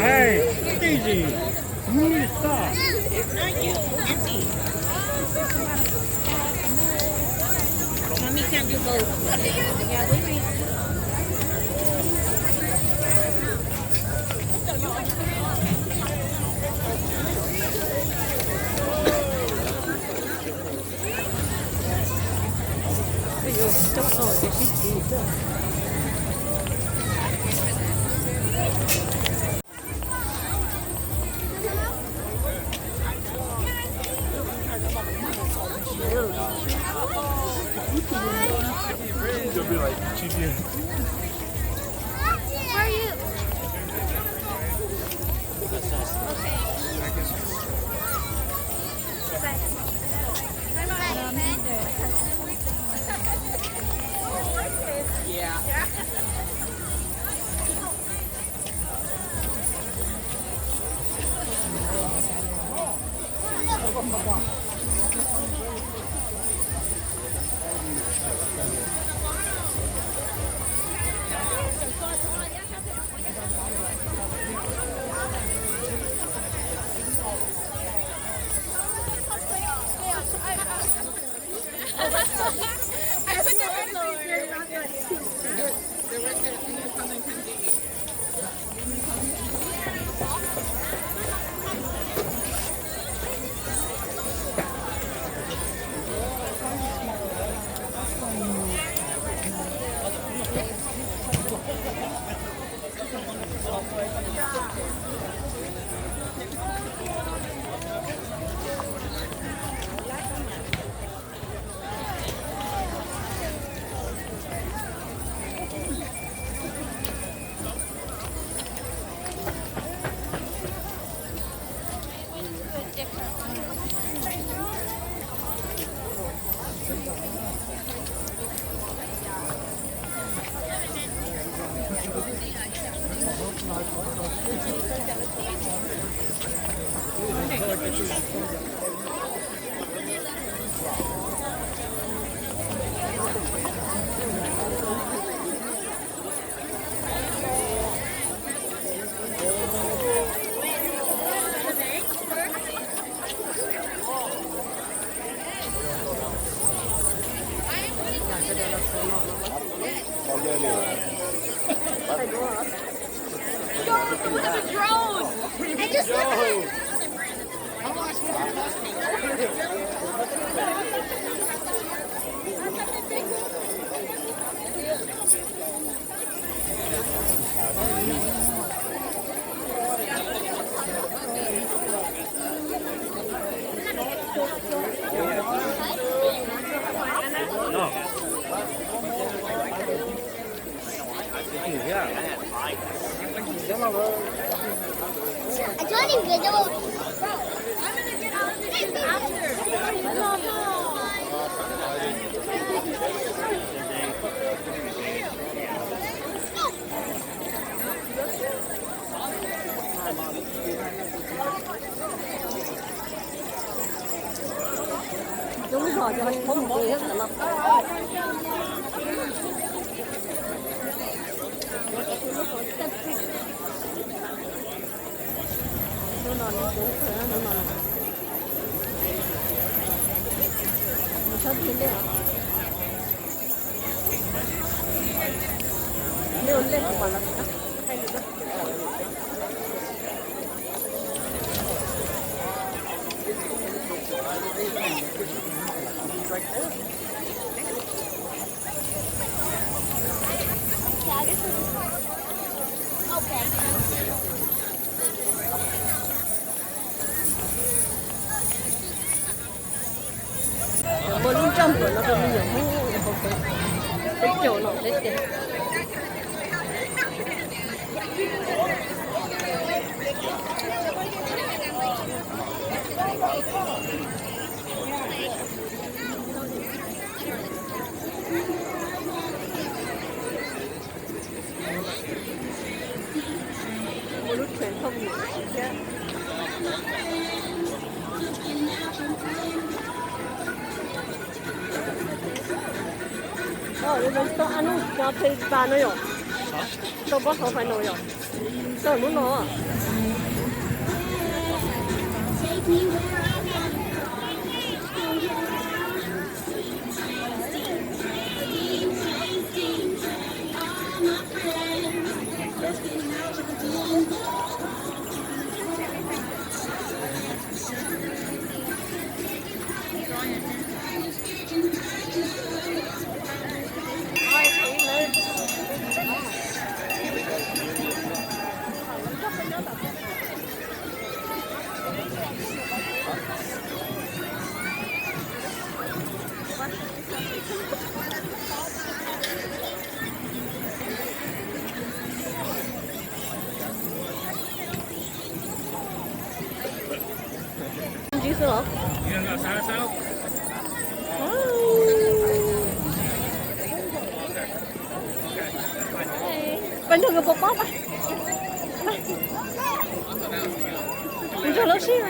Hey, easy. Move your stuff. Not you, Andy. Mommy can't do both. Yeah, we Yo, someone has a drone! I just Muaj lub nroog no rau me nyuam Hmoob hauv peb, peb Caum no thiab tiag. Ua lub truyền thông thiab. Tau ab nub cov phe tas no yom. Tau pob hauv fais no yom. Tau hnub no. Ntsib xwb los? Peb nrog nkawd pov pob pas. Nrog lawv sib.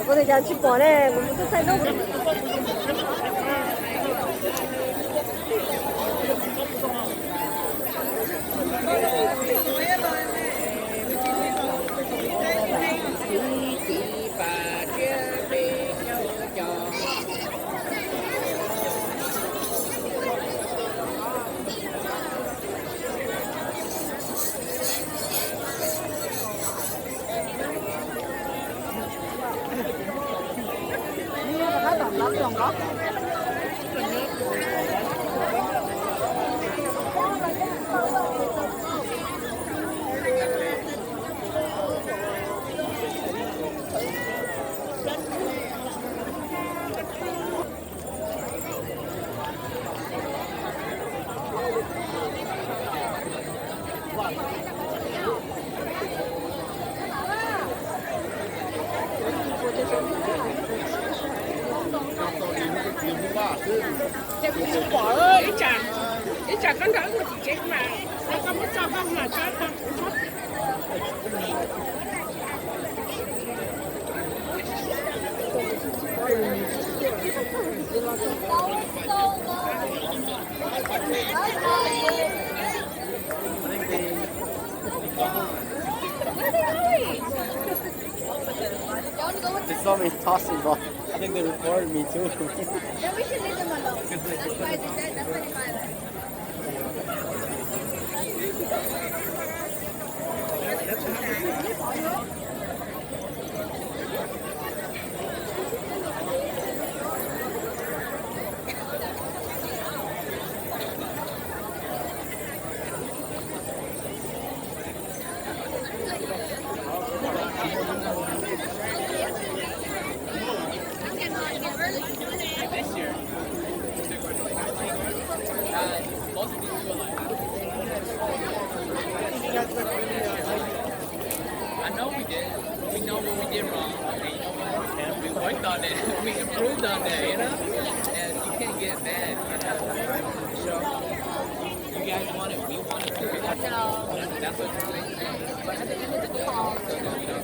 Kuv tias cas tsis pom ne, kuv mus txog thaij duab. Ces kuv tsis pom ib tsam, ib tsam koj nrog wb mus tim tsev mas, koj muab tso koj mam tso tag kuv. They saw me tossing ball. I think they recorded me too. Then we should leave them alone. That's why they said, that's why they violent. I know we did. We know what we did wrong. And you know what? We worked on it. We improved on that, you know? And you can't get mad. So, you guys want it, we want it. That's what, but at the end of the day, we still don't, you know?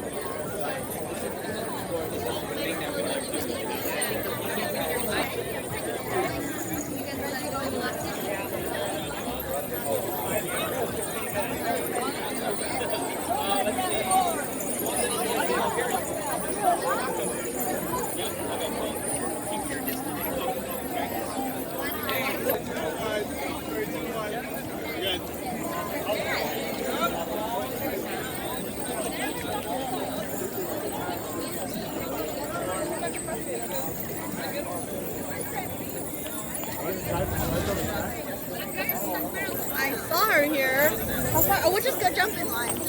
I saw her here. How far? Oh, we'll just go jump in line.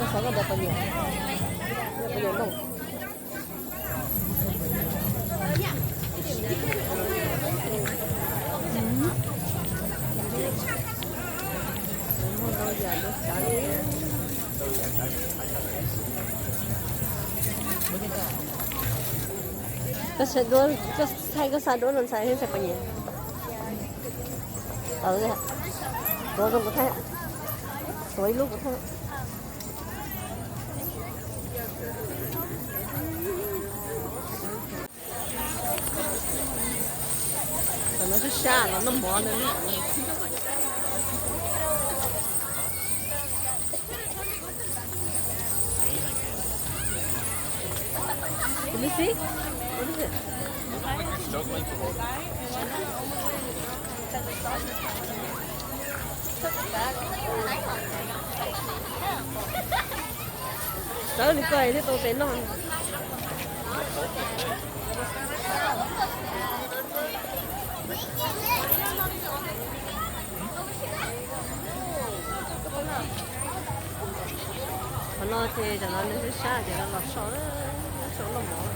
Koj xav koj ntawd pos niam, pos niam noj. Koj xav duab, koj txhais, koj xav duab los ntxhais thiab txhais pos niam? Tuav zoo kuv thaij, tuav ib lub kuv thaij. Tam no sab sab los noj mov no. Can you see? What is it? Txawb li ko thiaj tau tes noj. Qhov no ces tam no nws sab sab ces los so, so noj mov.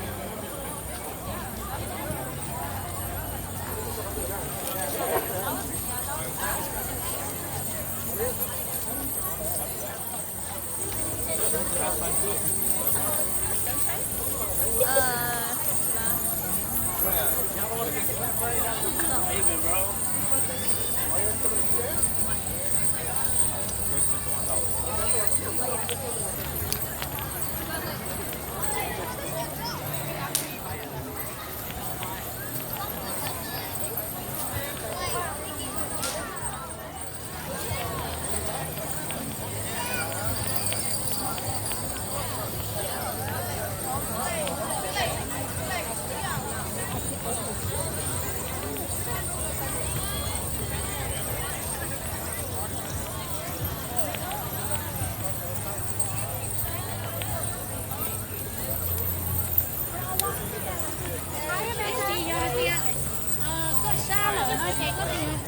Koj sab lawm no ces koj tus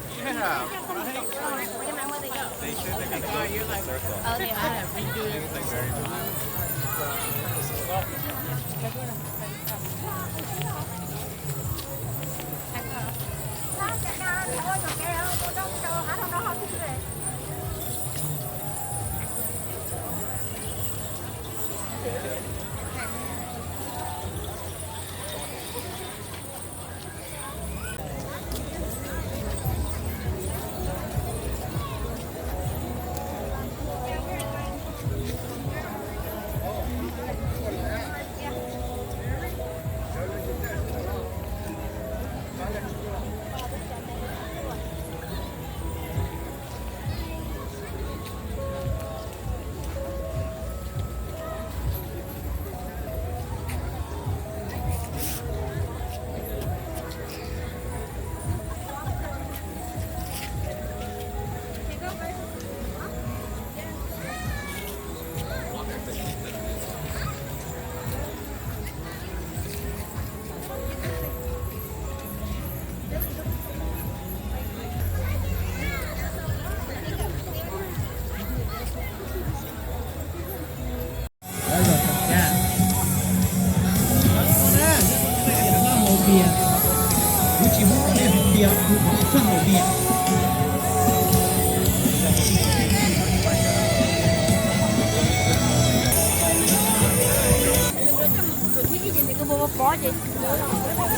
Tus thib ib ces nws kuj pov pov ces